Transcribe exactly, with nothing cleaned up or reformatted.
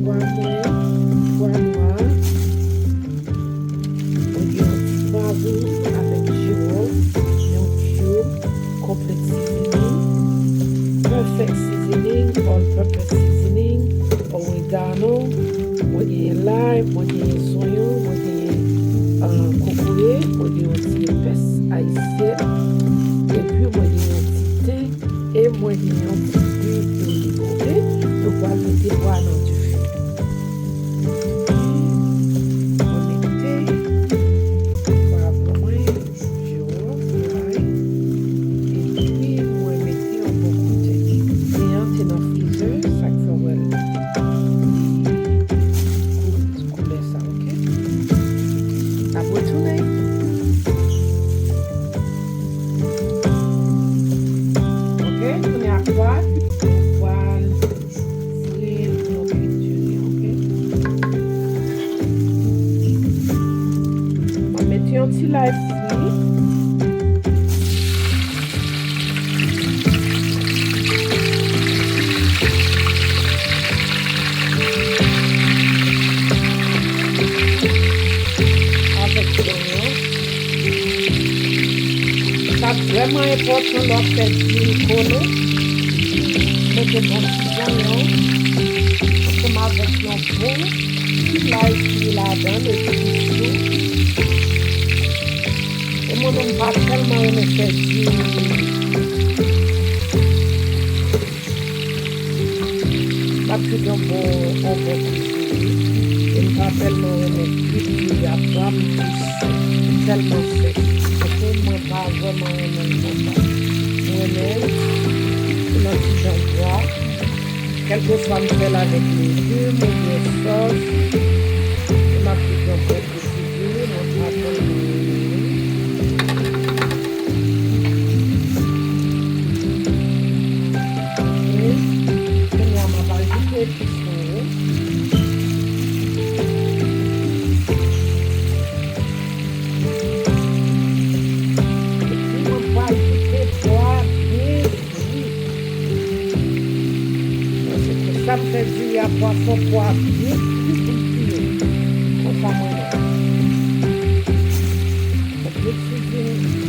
Pwa mwen, pwa nwa. Mwen gen yon ti pwav avèk jiwòf, yon cube, konplèt seasoning, perfect seasoning, all purpose seasoning, oregano, mwen genyen lay, mwen genyen zonyon, mwen genyen, ah, kokoye, mwen genyen yon ti epès ayisyèn, epi mwen genyen yon ti ten, e mwen gen yon ti lwil oliv, oke? Nou pral mete pwa nan dife. Mwen mete pwa mwen, jiwòf, lay, epi mwen mete yon bon kout ten. Ten an te nan freezer, sa k fè w wè l kou-, koulè sa, oke? N ap retounen. Oke, kounye a pwa, nou pral fri l pou nou kuit diri, oke? Mwen mete yon ti lay fri. Avèk zonyon. Sa vrèman enpòtan lè w ap fè diri kole. Mete bon ti zonyon ansanm avèk yon bon ti lay fri ladan l epi tou. E mwen menm m pa tèlman renmen fè diri. M ap di w yon bon, yon bon kuit diri. E m pa tèlman renmen kuit diri a pwa m tou sèk, tèlman sèk. Paske mwen pa vrèman renmen l konsa. M renmen l nan ti jan bwa. Kèlkeswa m fè l avèk legim oubyen sòs, m ap di w yon bon kuit diri, mwen pa tèlman renmen l. Kounye a, m ap ajoute epis mwen yo. Epi, mwen pral kite pwa byen fri. Paske sa m fè diri a, pwa fò pwa byen fri pou l fini. Konsa mwen menm. Mwen plis fizin